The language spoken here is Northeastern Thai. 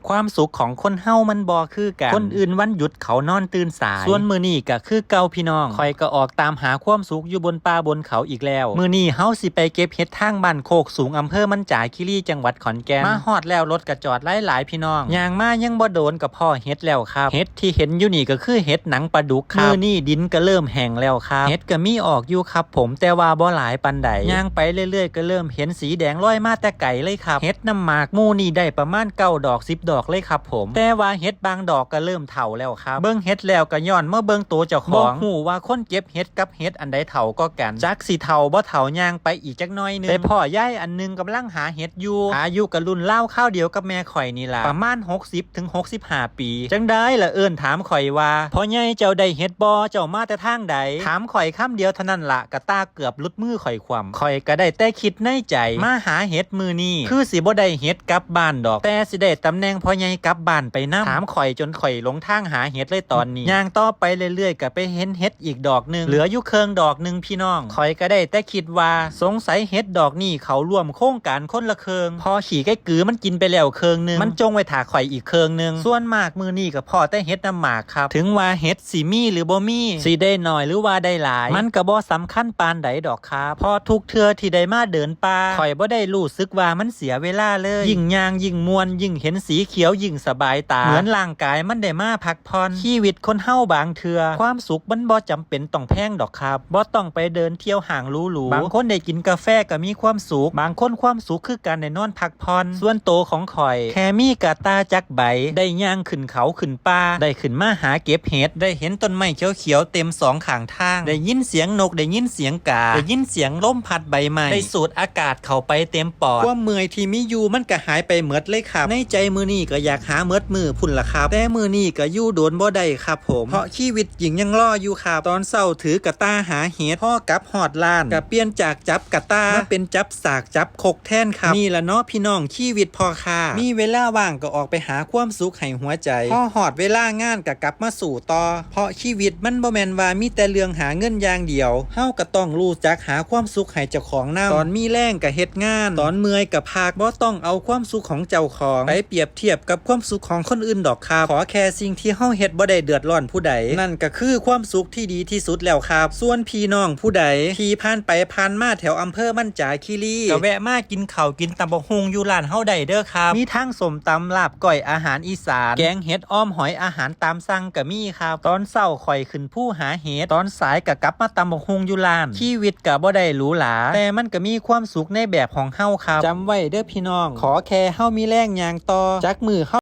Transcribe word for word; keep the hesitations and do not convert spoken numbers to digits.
ความสุขของคนเฮามันบ่คือกัน คนอื่นวันหยุดเขานอนตื่นสาย ส่วนมื้อนี้ก็คือเก่าพี่น้อง ข้อยก็ออกตามหาความสุขอยู่บนป่าบนเขาอีกแล้ว มื้อนี้เฮาสิไปเก็บเห็ดทางบ้านโคกสูง อำเภอมันจาคีรี จังหวัดขอนแก่น มาฮอดแล้วรถก็จอดหลายๆพี่น้อง ย่างมายังบ่โดนก็พ้อเห็ดแล้วครับ เห็ดที่เห็นอยู่นี่ก็คือเห็ดหนังปลาดุกครับ มื้อนี้ดินก็เริ่มแห้งแล้วครับ เห็ดก็มีออกอยู่ครับผม แต่ว่าบ่หลายปานใด ย่างไปเรื่อยๆก็เริ่มเห็นสีแดงลอยมาแต่ไกลเลยครับ เห็ดน้ำหมากหมู่นี่ได้ประมาณเก้าดอกสิบดอกเลยครับผม แต่ว่าเห็ดบางดอกก็เริ่มเฒ่าแล้วครับ เบิ่งเห็ดแล้วก็ย้อนมาเบิ่งตัวเจ้าของ บ่ฮู้ว่าคนเก็บเห็ดกับเห็ดอันใดเฒ่ากว่ากัน จักสิเฒ่าบ่เฒ่า ย่างไปอีกจักหน่อยหนึ่ง ไปพ้อยายอันหนึ่งกำลังหาเห็ดอยู่ อายุก็รุ่นราวคราวเดียวกับแม่ข้อยนี่ล่ะ ประมาณหกสิบถึงหกสิบห้าปี จั่งใดล่ะเอิ้นถามข้อยว่า "พ่อใหญ่เจ้าได้เห็ดบ่ เจ้ามาแต่ทางใด" ถามข้อยคำเดียวเท่านั้นล่ะ กะตาเกือบหลุดมือข้อยคว่ำ ข้อยก็ได้แต่คิดในใจ มาหาเห็ดมื้อนี้ คือสิบ่ได้เห็ดกลับบ้านดอก แต่สิได้ตำแหน่งพ่อใหญ่กลับบ้านไปนำ ถามข้อยจนข้อยหลงทางหาเห็ดเลยตอนนี้ ย่างต่อไปเรื่อยๆก็ไปเห็นเห็ดอีกดอกหนึ่ง เหลืออยู่เคิ่งดอกหนึ่งพี่น้อง ข้อยก็ได้แต่คิดว่า สงสัยเห็ดดอกนี้เขาร่วมโครงการคนละเคิ่ง พอขี้ไก่กือมันกินไปแล้วเคิ่งหนึ่ง มันจงไว้ถ่าข้อยอีกเคิ่งหนึ่ง ส่วนมากมื้อนี้ก็พ้อแต่เห็ดน้ำหมากครับ ถึงว่าเห็ดสิมีหรือบ่มี สิได้น้อยหรือว่าได้หลาย มันก็บ่สำคัญปานใดดอกครับ เพราะทุกเทื่อที่ได้มาเดินป่า ข้อยบ่ได้รู้สึกว่ามันเสียเวลาเลย ยิ่งย่างยิ่งม่วน ยิ่งเห็นสีเขียวยิ่งสบายตา เหมือนร่างกายมันได้มาพักผ่อน ชีวิตคนเฮาบางเทื่อ ความสุขมันบ่จำเป็นต้องแพงดอกครับ บ่ต้องไปเดินเที่ยวห้างหรูๆ บางคนได้กินกาแฟก็มีความสุข บางคนความสุขคือการได้นอนพักผ่อน ส่วนโตของข้อย แค่มีกะตาจักใบ ได้ย่างขึ้นเขาขึ้นป่า ได้ขึ้นมาหาเก็บเห็ด ได้เห็นต้นไม้เขียวๆเต็มสองข้างทาง ได้ยินเสียงนก ได้ยินเสียงกา ได้ยินเสียงลมพัดใบไม้ ได้สูดอากาศเข้าไปเต็มปอด ความเมื่อยที่มีอยู่มันก็หายไปหมดเลยครับ ในใจมื้อนี้ก็อยากหาหมดมื้อพุ่นล่ะครับ แต่มื้อนี้ก็อยู่โดนบ่ได้ครับผม เพราะชีวิตยิ่งยังรออยู่ครับ ตอนเช้าถือกะตาหาเห็ด พอกลับฮอดร้าน ก็เปลี่ยนจากจับกะตา มาเป็นจับสากจับครกแทนครับ นี่ล่ะเนาะพี่น้อง ชีวิตพ่อค้า มีเวลาว่างก็ออกไปหาความสุขให้หัวใจ พอฮอดเวลางานก็กลับมาสู้ต่อ เพราะชีวิตมันบ่แม่นว่ามีแต่เรื่องหาเงินอย่างเดียว เฮาก็ต้องรู้จักหาความสุขให้เจ้าของนำ ตอนมีแรงก็เฮ็ดงาน ตอนเมื่อยก็พัก บ่ต้องเอาความสุขของเจ้าของไปเปรียบเทียบกับความสุขของคนอื่นดอกครับ ขอแค่สิ่งที่เฮาเฮ็ดบ่ได้เดือดร้อนผู้ใด นั่นก็คือความสุขที่ดีที่สุดแล้วครับ ส่วนพี่น้องผู้ใดที่ผ่านไปผ่านมาแถวอำเภอมันจาคีรี ก็แวะมากินข้าวกินตำบักหุ่งอยู่ร้านเฮาได้เด้อครับ มีทั้งส้มตำ ลาบก้อย อาหารอีสาน แกงเห็ด อ่อมหอย อาหารตามสั่งก็มีครับ ตอนเช้าข้อยขึ้นภูหาเห็ด ตอนสายก็กลับมาตำบักหุ่งอยู่ร้าน ชีวิตก็บ่ได้หรูหรา แต่มันก็มีความสุขในแบบของเฮาครับ จำไว้เด้อพี่น้อง ขอแค่เฮามีแรงย่างต่อ จักมื้อเฮา